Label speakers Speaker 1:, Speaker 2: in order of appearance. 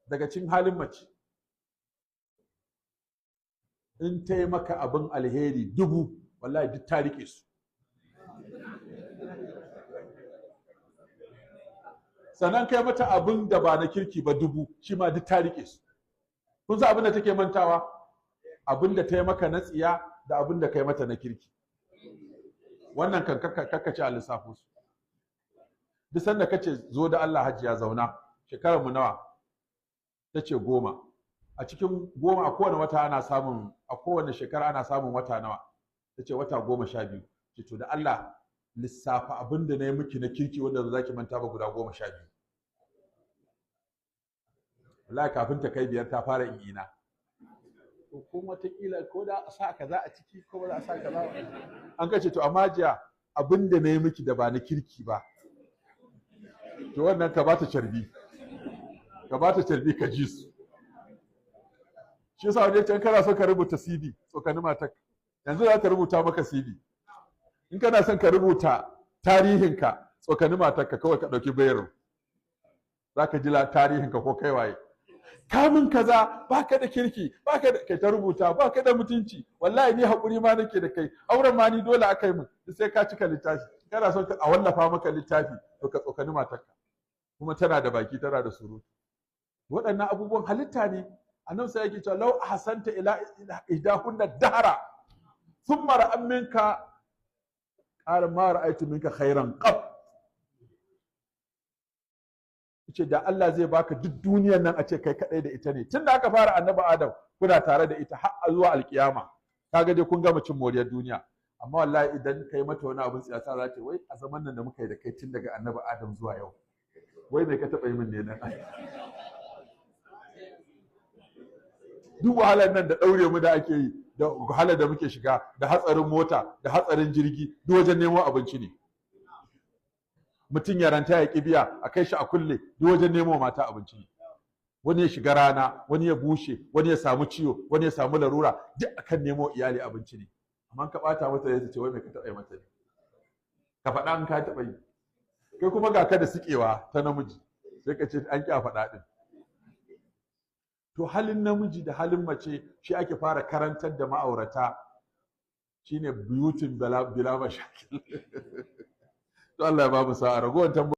Speaker 1: Daga cikin halin mace, in ta yi maka abin alheri 1000, wallahi duk ta rike su. Sannan kai mata abin da ba na kirki ba 1000, shi ma duk ta rike su. Kun san abin da take mantawa? Abin da ta yi maka na tsiya da abin da kai mata na kirki. Wannan kan kakkace a lissafo su. Duk sanda kace zo da Allah hajiya zauna, shekarar mu nawa? Tace 10. A cikin 10 a kowane wata ana samun, a kowane shekara ana samun wata nawa? Tace wata 12. Ce to da Allah lissafa abin da na yi miki na kirki wanda ba za ki manta ba guda 12. Wallahi kafin ta kai 5 ta fara ina. To ko wataƙila ko da a sa kaza a ciki ko ba za a sa kaza ba. An kace to amma jiya abin da na yi miki da ba na kirki ba, to wannan ka bata carbi, ka bata carbi ka ji su. Shi yasa wani can kana son ka rubuta CV, tsokani matar yanzu za ta rubuta maka CV. In kana son ka rubuta tarihinka, tsokani matarka kawai ka ɗauki bayro, za ka ji tarihinka ko kai waye. Kamun kaza, baka da kirki, baka da kai ta rubuta, baka da mutunci, wallahi ni haƙuri ma nake da kai, auren ma ni dole aka yi min. Sai ka cika littafi. Kana son a wallafa maka littafi, to ka tsokani matarka. Kuma tana da baki, tana da surutu. Waɗannan abubuwan halitta ne. Annabi sai yake cewa law ahsanta ila ihdahunna dahara thumma ra'an minka qala ma ra'aytu minka khairan qab. Yace da Allah zai baka duk duniyar nan a ce kai kadai da ita ne, tunda aka fara annabi Adam kuna tare da ita har zuwa alkiyama, kaga dai kun gama cin moriyar duniya. Amma wallahi idan kai mata wani abin tsiyasa za ta wai a zaman nan da muka yi da kai tun daga annabi Adam zuwa yau, wai me ka taɓa yi min ne nan? Duk wahalar nan da ɗaure mu da ake yi, da wahalar da muke shiga, da hatsarin mota, da hatsarin jirgi, duk wajen nemo abinci ne. Mutum ya ranta ya ƙi biya, a kai shi a kulle, duk wajen nemo mata abinci ne. Wani ya shiga rana, wani ya bushe, wani ya samu ciwo, wani ya samu larura, duk akan nemo iyali abinci ne. Amma ka ɓata mata ya ce wai me ka taɓa yi mata ne? Ka faɗa in ka taɓa yi. Kai kuma ga ka da siƙewa ta namiji, sai ka ce an ƙi a faɗa ɗin. To halin namiji da halin mace shi ake fara karantar da ma'aurata, shine buyutun bila mashakil. To Allah ya ba mu sa'a. Ragowar tambayoyi.